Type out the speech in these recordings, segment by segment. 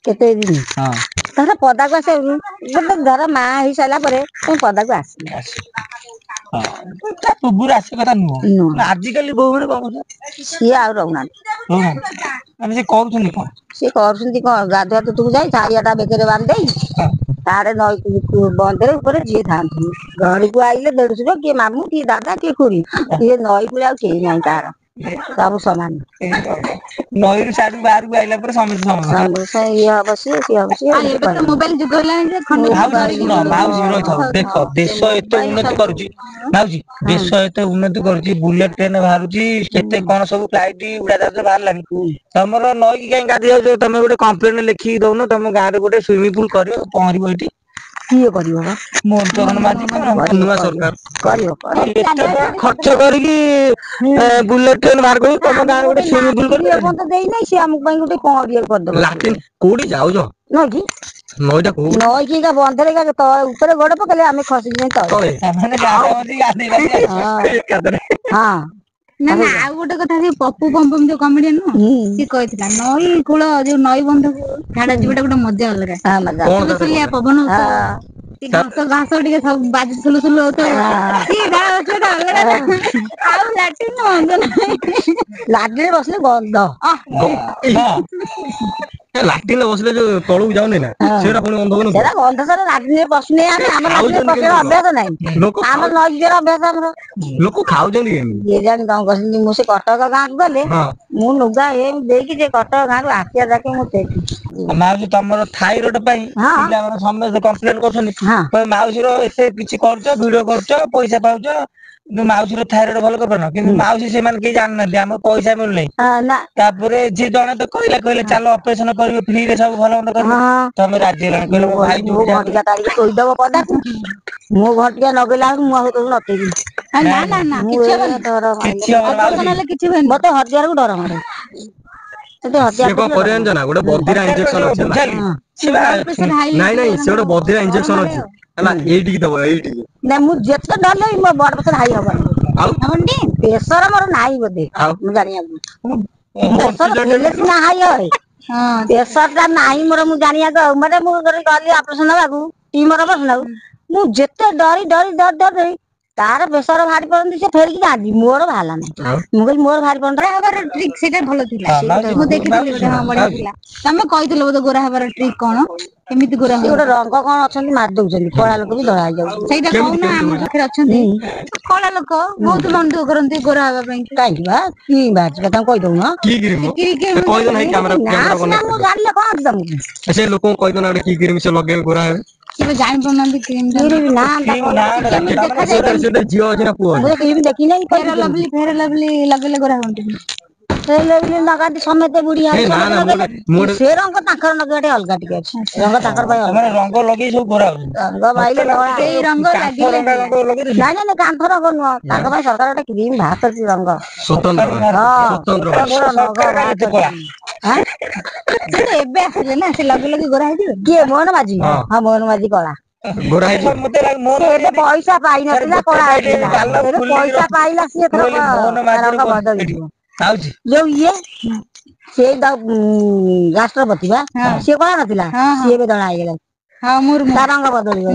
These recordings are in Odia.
କେତେ ଦିନ ଧର ପଦାକୁ ଆସ, ଗୋଟେ ଧର ମା ହେଇସାରିଲା ପରେ ତମେ ପଦାକୁ ଆସିଲ। ତା ପୂର୍ବରୁ ଆସିବା କଥା ନୁହଁ। ଆଜିକାଲି ବୋହୂ ମାନେ କଣ କରୁଛନ୍ତି? ସିଏ ଆଉ ରହୁନାହାନ୍ତି। ମାନେ ସେ କରୁଛନ୍ତି କଣ? ସିଏ କରୁଛନ୍ତି କଣ, ଗାଧୁଆ ତୁଠକୁ ଯାଇ ଥାଳିଆଟା ବେକରେ ବାନ୍ଧି ଦେଇ ତାର ନଈ ବନ୍ଧରେ ଉପରେ ଯିଏ ଥାଆନ୍ତି। ଘରକୁ ଆଇଲେ ଦେଢଶୁର କିଏ, ମାମୁଁ କିଏ, ଦାଦା କିଏ, ଖୁଡି କିଏ, ନଈ କୂଳେ ଆଉ କେହି ନାହିଁ କାହାର, ସବୁ ସମାନ। ନଈରୁ ସିଆଡୁ ବାହାରକୁ ଆଇଲା ପରେ ସମସ୍ତେ ସମାନ। ଇଏ ହବ ସିଏ, ସିଏ ହବ ସିଏ। ମୋବାଇଲ ଯୁଗ ହେଲାଣି। ମାଉସୀ ଶୁଣ, ମାଉସୀ ରହିଥାଉ। ଦେଖ, ଦେଶ ଏତେ ଉନ୍ନତି କରୁଛି ମାଉସୀ, ଦେଶ ଏତେ ଉନ୍ନତି କରୁଛି, ବୁଲେଟ ଟ୍ରେନ ବାହାରୁଛି, କେତେ କଣ ସବୁ ଫ୍ଲାଇଟ ଉଡାଜାହାଜ ବାହାରିଲାଣି, ତମର ନଈକି କାହିଁ ଗାଧେଇ ଯାଉଛ? ତମେ ଗୋଟେ କମ୍ପ୍ଲେନ ଲେଖିକି ଦଉନ, ତମ ଗାଁରେ ଗୋଟେ ସୁଇମିଂ ପୁଲ କରିବ, ପହଁରିବ ଏଠି। କିଏ କରିବ? ମୋହନ ଚରଣ ମାଝୀ ନୂଆ ସରକାର କରିବ। ଏତେ ଖର୍ଚ୍ଚ କରିକି ବୁଲେଟ ଟ୍ରେନ ବାହାର କରିକି ତମ ଗାଁରେ ଗୋଟେ ସୁଇମିଂ ପୁଲ କରିବ? ଏପର୍ଯ୍ୟନ୍ତ ଦେଇନାହିଁ। ସିଏ ଆମକୁ ପାଇଁ ଗୋଟେ ପହଁରିବାକୁ କରିଦବ। ଲାଟିନ କୋଉଠି ଯାଉଛ? ନଈକି। ନଈଟା କୋଉ ନଈକି? ବନ୍ଧରେ ଉପରେ ଗୋଡ ପକେଇଲେ ଆମେ ଖସିକି ଯାଇ ତଳେ। ହଁ। ନା ନା, ଆଉ ଗୋଟେ କଥା, ସେ ପପୁ ପମ୍ପମ ଯୋଉ କମେଡିଆନ ନୁହଁ, ସିଏ କହିଥିଲା ନଈ କୂଳ ଯୋଉ ନଈ ବନ୍ଧକୁ ଝାଡା ଯିବାଟା ଗୋଟେ ମଜା ଅଲଗା। ସୁଲୁସୁଲିଆ ପବନ, ଘାସ ଘାସ ଟିକେ ସବୁ ବାଜି ସୁଲୁ ସୁଲୁ ହଉଥିବ, ସିଏ ଝାଡା ବସିବାଟା ଅଲଗା। ଆଉ ଲାଟିନ ମଞ୍ଜ ନାହିଁ। ଲାଟିନରେ ବସିଲେ ଗନ୍ଧ। ଲାଟିନରେ ବସିଲେ ଯୋଉ ତଳକୁ ଯାଉନି ନା, ସେଟା ପୁଣି ଗନ୍ଧ ହବନି? ସେଟା ଗନ୍ଧ ସାରା। ଲାଟିନରେ ବସୁନି ଆମେ, ଆମର ଲାଟିନରେ ବସିବାର ଅଭ୍ୟାସ ନାହିଁ। ଆମର ନଈ ଯିବାର ଅଭ୍ୟାସ ଆମର। ଲୋକ ଖାଉଛନ୍ତି କେମିତି କିଏ ଜାଣି କଣ କରୁଛନ୍ତି। ମୁଁ ସେ କଟକ ଗାଁକୁ ଗଲେ ମୁଁ ଲୁଗା ଏମିତି ଦେଇକି ସେ କଟକ ଗାଁରୁ ଆସିବା ଯାକେ ମୁଁ ସେଇଠି। ମାଉସୀ, ତମର ଥାଇରଏଡ ପାଇଁ ପିଲାମାନେ ସମସ୍ତେ କମ୍ପ୍ଲେନ କରୁଛନ୍ତି, ମାଉସୀର ଏତେ କିଛି କରୁଛ, ଭିଡିଓ କରୁଛ, ପଇସା ପାଉଛ, କିନ୍ତୁ ମାଉସୀର ଥାଇରଏଡ ଭଲ କରିପାରୁନ। କିନ୍ତୁ ମାଉସୀ, ସେମାନେ କେହି ଜାଣିନାହାନ୍ତି ଆମର ପଇସା ମିଳୁନାହିଁ। ତାପରେ ଯିଏ ଜଣେ ତ କହିଲା, କହିଲେ ଚାଲ ଅପରେସନ କରିବ, ଫ୍ରିରେ ସବୁ ଭଲ ମନ୍ଦ କରିବ, ତମେ ରାଜି ହେଲାଣି? କହିଲେ ଭାଇ ଘଣ୍ଟିକା ତାରିକି ଥୋଇଦବ ପଦାକୁ, ମୁଁ ଘଣ୍ଟିକା ନଗେଇଲା ବେଳକୁ ମୁଁ ଆଉ ତୋକୁ ନଥେଇବି। ନା ନା ନା, କିଛି ହବନି, କିଛି ହୁଏନି। ମତେ ହଜିବାକୁ ଡର ମାଡେ। ସିଏ କଣ କରିବ ଜାଣିଛ ନା? ଗୋଟେ ବଧିରା ଇଞ୍ଜେକ୍ସନ ଅଛି। ନାଇଁ ନାଇଁ, ସେ ଗୋଟେ ବଧିରା ଇଞ୍ଜେକ୍ସନ ଅଛି ହେଲା, ଏଇଠିକି ଦବ, ଏଇଠିକି। ନା, ମୁଁ ଯେତେ ଡରିଲେ ମୋ ବ୍ଲଡ ପ୍ରେସର ହାଇ ହବନି। ଆଉ ପ୍ରେସର ମୋର ନାହିଁ ବୋଧେ, ମୁଁ ଜାଣିବାକୁ। ପ୍ରେସର ଥିଲେ ସିନା ହାଇ ହଏ, ପ୍ରେସର ଟା ନାହିଁ ମୋର, ମୁଁ ଜାଣିବାକୁ। ଆଉ ମାନେ ମୁଁ ଗଲି ଅପରେସନ ହବାକୁ, ଟିମର ଅପରେସନ, ଆଉ ମୁଁ ଯେତେ ଡରି ଡରି ଡରି ଡରି, ତାର ପ୍ରେସର ବାହାରି ପଡନ୍ତି, ସେ ଫେରିକି ଯାଆନ୍ତି, ମୋର ବାହାରିଲା ନାହିଁ। ମୁଁ କହିଲି ମୋର ବାହାରି ପଡନ୍ତା। ହେବାର ଟ୍ରିକ୍ ସେଇଟା ଭଲ ଥିଲା, ମୁଁ ଦେଖିଥିଲି ଗୋଟେ। ହଁ, ବଢିଆ ଥିଲା। ତମେ କହିଥିଲ ବୋଧେ ଗୋରା ହେବାର ଟ୍ରିକ୍ କଣ, କେମିତି ଗୋରା? ଗୋଟେ ରଙ୍ଗ କଣ ଅଛନ୍ତି ମାରି ଦଉଛନ୍ତି, କଳା ଲୋକ ବି ଧଳା ହେଇଯାଉଛି। ସେଇଟା କହୁନ। ଆମ ପାଖରେ ଅଛନ୍ତି କଳା ଲୋକ, ବହୁତ ମନ ଦୁଃଖ କରନ୍ତି ଗୋରା ହେବା ପାଇଁ। କାହିଁକି ବା କି ବାହାରିଛି ତାଙ୍କୁ କହିଦଉନ। ନା ସିନା ମୁଁ ଜାଣିଲେ କଣ ଅଛି ତମକୁ? ସେ ଲୋକଙ୍କୁ କହିଦଉନ ଗୋଟେ କି କ୍ରିମ ସେ ଲଗେଇବେ ଗୋରା ହେବେ। ସେ ଜାଣିପାରୁନାହାନ୍ତି କ୍ରିମ ଝିଅ ଅଛି ନା ପୁଅ? ମୁଁ କ୍ରିମ ଦେଖିନାହିଁ। ଫେର ଲଭଲି, ଫେର ଲଭଲି ଲଗେଇଲେ ଗୋରା ହୁଅନ୍ତି? ଲଗାନ୍ତି ସମସ୍ତେ, ବୁଢୀ ସେ ରଙ୍ଗ ତାଙ୍କର ଲଗେଇବା ଟିକେ ଅଲଗା ଟିକେ ଅଛି ରଙ୍ଗ ତାଙ୍କର ପାଇଁ। ରଙ୍ଗ ଲଗେଇ ସବୁ ଗୋରା ହଉଛନ୍ତି। ରଙ୍ଗ ପାଇଲେ ରଙ୍ଗ। ନାଇଁ ନାଇଁ, କାନ୍ଥ ରଙ୍ଗ ନୁହଁ, ତାଙ୍କ ପାଇଁ ସରକାର ଗୋଟେ କ୍ରିମ ବାହାର କରିଛି ରଙ୍ଗ। ସ୍ୱତନ୍ତ୍ର। ଏବେ ଆସିଲେ ନା, ସେ ଲଗେଇ ଲଗେଇ ଗୋରା ହେଇଯିବେ। କିଏ, ମୋହନ ମାଝୀ? ହଁ, ମୋହନ ମାଝୀ କଳା। ଏବେ ପଇସା ପାଇନଥିଲା, କଳା ହେଇଥିଲା। ଏବେ ପଇସା ପାଇଲା, ସିଏ ରଙ୍ଗ ବଦଳିଯିବ। ଯୋଉ ଇଏ ସେ ରାଷ୍ଟ୍ରପତି ବା, ସିଏ କଳା ନଥିଲା, ସିଏ ଏବେ ଧଳା ହେଇଗଲା, ତା ରଙ୍ଗ ବଦଳିବ।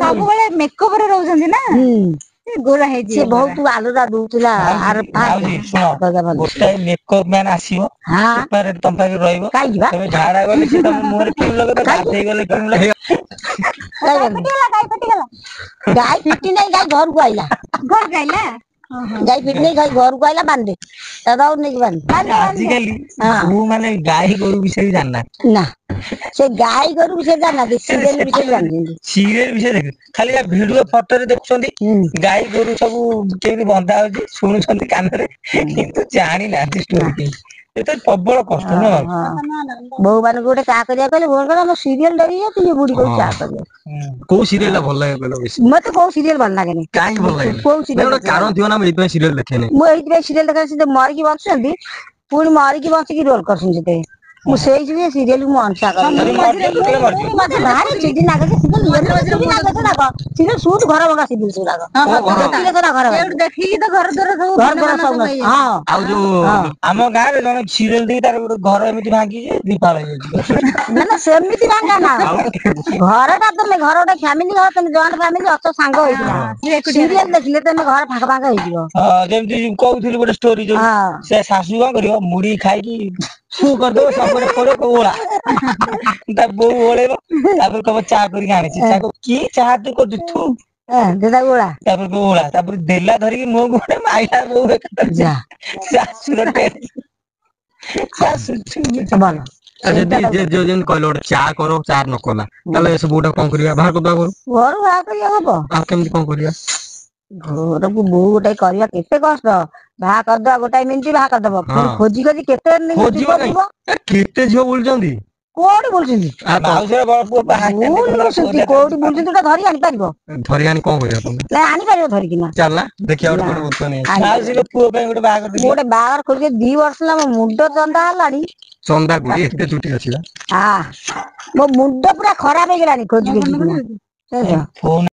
ସବୁବେଳେ ମେକଅପ ରେ ରହୁଛନ୍ତି ନା, ଗୋରା ହେଇଛି ସେ ବହୁତ। ଆଲୁରା ଦଉଥିଲା। ଗୋଟାଏ ମେକଅପ ମ୍ୟାନ ଆସିବ ତମ ପାଖରେ ରହିବ। କାହିଁକି ବା? ତମେ ଝାଡା ଗଲେ ସେ ତମ ମୁହଁରେ କ୍ରିମ ଲଗେଇବ, ଗାଧେଇ ଗଲେ କ୍ରିମ ଲଗେଇବ। ଗାଈ ଫିଟିଗଲା? ଗାଈ ଫିଟି ନାଇଁ, ଗାଈ ଘରକୁ ଆଇଲା। ଘରକୁ ଆଇଲା? ଗାଈ ଫିଟି ନେଇ ଗାଈ ଘରକୁ ଆଇଲା। ବାନ୍ଧେ ତାକୁ ନେଇକି ବାନ୍ଧେ। ଆଜିକାଲି ବୋହୂ ମାନେ ଗାଈ ଗୋରୁ ବିଷୟରେ ଜାଣିନାହାନ୍ତି। ନା, ସେ ଗାଈ ଗୋରୁ ବିଷୟରେ ଜାଣିନାହାନ୍ତି, ସିରିଏଲ ବିଷୟରେ ଜାଣିଛନ୍ତି। ସିରିଏଲ ବିଷୟରେ ଦେଖ, ଖାଲି ଭିଡିଓ ଫଟୋରେ ଦେଖୁଛନ୍ତି ଗାଈ ଗୋରୁ ସବୁ କେମିତି ବନ୍ଧା ହଉଛି, ଶୁଣୁଛନ୍ତି କାନରେ, କିନ୍ତୁ ଜାଣିନାହାନ୍ତି ଷ୍ଟୋରି। ଏତେ ପ୍ରବଳ କଷ୍ଟ ନୁହଁ? ବୋହୂ ମାନଙ୍କୁ ଗୋଟେ ଚା କରିବାକୁ କହିଲେ ବୋହୂ ଆମ ସିରିଏଲ ଡରି ଯାଉଛି, ବୁଢୀ କହୁଛି ଚା କରିବ। କୋଉ ସିରିଏଲ ଭଲ ଲାଗେ କହିଲ ବେଶୀ? ମତେ କୋଉ ସିରିଏଲ ଭଲ ଲାଗେନି। କାହିଁକି ଭଲ ଲାଗେନି? କୋଉ ସିରିଏଲ ଗୋଟେ କାରଣ ଥିବ ନା, ମୁଁ ଏଇଥିପାଇଁ ସିରିଏଲ ଦେଖେନି? ମୁଁ ଏଇଥିପାଇଁ ସିରିଏଲ ଦେଖେ, ସେ ମରିକି ବଞ୍ଚୁଛନ୍ତି, ପୁଣି ମରିକି ବଞ୍ଚିକି ରୋଲ କରୁଛନ୍ତି। ସେତେ ମୁଁ ସେଇ ଯୋଗୁ ସିରିଏଲ ମୁଁ ଅନସା କରେ। ମତେ ଭାରି ଚିଡି ଲାଗେ ଯେ ସିରିଏଲ ସୁଟ ଘର ଭଙ୍ଗା ସିରିଏଲ ସେଗୁଡାକ। ଘର ଦେଖିକି ତ ଘର ଦ୍ୱାର ସବୁ ଘର ଦ୍ୱାର ସବୁ। ହଁ, ଆଉ ଯୋଉ ଆମ ଗାଁରେ ଜଣେ ସିରିଏଲ ଦେଇ ତାର ଗୋଟେ ଘର ଏମିତି ଭାଙ୍ଗି ଯେ ଦି ଫାଳ ହେଇଯାଇଛି। ନା ନା, ସେମିତି ଭାଙ୍ଗା ନା ଘରଟା। ତମେ ଘର ଗୋଟେ ଫ୍ୟାମିଲି ଘର, ତମେ ଜଏଣ୍ଟ ଫ୍ୟାମିଲି ଅଛ, ସାଙ୍ଗ ହେଇଥିଲା ସିରିଏଲ ଦେଖିଲେ ତମେ ଘର ଫାଙ୍କ ଫାଙ୍କ ହେଇଯିବ। ଯେମିତି କହୁଥିଲି ଗୋଟେ ଷ୍ଟୋରି, ଯୋଉ ସେ ଶାଶୁ କଣ କରିବ, ମୁଢି ଖାଇକି ଛୁ କରିଦବ, ସବୁଆଡେ ପଡିବ, ଓଳା। ତା ବୋଉ ଓଳେଇବ, ତାପରେ କହିବ ଚା କରିକି ଆଣିଛି। ଚା କି ଚାହା ତୁ କରୁଛୁ, ଥୁ ଓଳା। ତାପରେ ଓଳା, ତାପରେ ଦେଲା ଧରିକି ମୁହଁକୁ ଗୋଟେ ମାଇଲା ବୋଉ। ଶାଶୁର ଶାଶୁ ଭଲ। ଯଦି ଯେମିତି କହିଲ ଗୋଟେ ଚା କର, ଚା ନ କଲା, ତାହେଲେ ସେ ବୋଉଟା କଣ କରିବା? ବାହାର କରିଦବା ଘରୁ? ଘରୁ ବାହାର କରିବା ହବ? ଆଉ କେମିତି କଣ କରିବା? ଘରକୁ ବୋହୂ ଗୋଟେ କରିବା କେତେ କଷ୍ଟ। ବାହା କରିଦବା ଗୋଟାଏ ମିନିଟ, ବାହା କରିଦବ, ପୁଣି ଖୋଜି ଖୋଜି କେତେ ଖୋଜିବ, କେତେ ଝିଅ ବୁଲୁଛନ୍ତି। କୋଉଠି ବୁଲୁଛନ୍ତି? କୋଉଠି ବୁଲୁଛନ୍ତି? ଗୋଟେ ଧରି ଆଣିପାରିବ? ଧରି ଆଣି କଣ କରିବା? ନାଇଁ, ଆଣିପାରିବ ଧରିକିନା? ଚାଲ ଦେଖିବା। ଗୋଟେ ପୁଅ ପାଇଁ ଗୋଟେ ବାହାଘର, ମୁଁ ଗୋଟେ ବାହାଘର ଖୋଜି 2 ବର୍ଷ ହେଲା, ମୋ ମୁଣ୍ଡ ଚନ୍ଦା ହେଲାଣି। ଚନ୍ଦା କୋଉଠି ଏତେ ଚୁଟି ଅଛି? ମୋ ମୁଣ୍ଡ ପୁରା ଖରାପ ହେଇଗଲାଣି ଖୋଜି ଖୋଜି। ଫୋନ